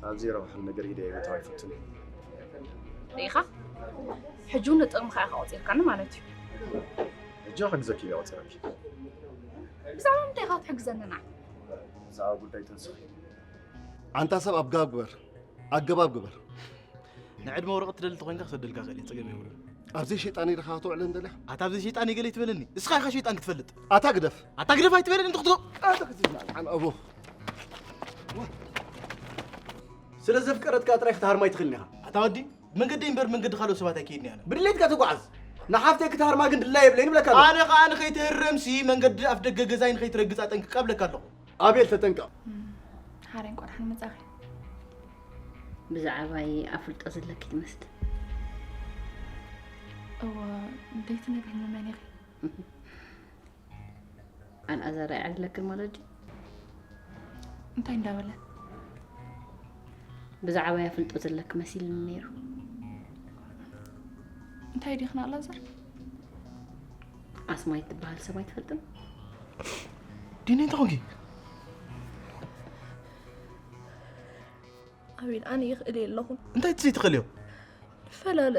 ኣብ ዘይረብሓኒ ነገር ኢደ ኣይበትዋ ኣይፈቱን እየ። ርኢኻ? ሕጂ እውን ንጥቕምኻ ኢኻ ቆፂርካኒ ማለት እዩ። ሕጂ ክሕግዘኪ እየ ቆፂረኪ። ብዛዕባ ምንታይ ኢኻ ክትሕግዘኒ ንዓይ? ብዛዕባ ጉዳይ ተንስኺ። ኣንታ ሰብ ኣገባብ ግበር፣ ኣገባብ ግበር። ንዕድመ ወረቐት ትደሊ ተኾይንካ ክሰደልካ ክእል እየ፣ ጸገም የብሉን። ኣብዚ ሸይጣን ኢልካ ክትውዕለን ደሊኻ? ኣታ ኣብዚ ሸይጣን ገለ ትበለኒ፣ እስኻ ኢኻ ሸይጣን ክትፈልጥ። ኣታ ግደፍ። ኣታ ግደፍ ኣይትበለኒ እንተ ክትጎ ኣታ ክትዝናዕ ኣቦ። ስለ ዘፍቀረትካ ጥራይ ክትሃርማ ኣይትኽእልን ኢኻ። ኣታ ወዲ መንገደይ እምበር መንገዲ ካልኦት ሰባት ኣይከይድን እየ ኣነ። ብድሌትካ ትጓዓዝ። ንሓፍተይ ክትሃርማ ግን ድላይ የብለይን ይብለካ ኣለኹ። ኣነ ኸኣ ንኸይትህረምሲ መንገዲ ኣፍ ደገ ገዛይ ንኸይትረግጽ ኣጠንቅቃ እብለካ ኣለኹ። ኣቤል ተጠንቀቕ። ሓረን ቆድሓን መጻኺ። ብዛዕባይ ኣፍልጦ ዘለኪ ትመስል። እወ፣ ደይትነግርኒ መን ኢኺ? ኣልኣዛር ኣይዓድለክን ማለት ድዩ? እንታይ እንዳበለ? ብዛዕባይ ኣፍልጦ ዘለኪ መሲልኒ ነይሩ። እንታይ ዲኽን ኣልኣዛር? ኣስማይ ትበሃል ሰብ ኣይትፈልጥን? ዲነ እንታይ ኾንኪ? ኣቤል፣ ኣነ ይኽእል እየ ኣለኹ። እንታይ ትዘይትኽእልዮ? ንፈላለ።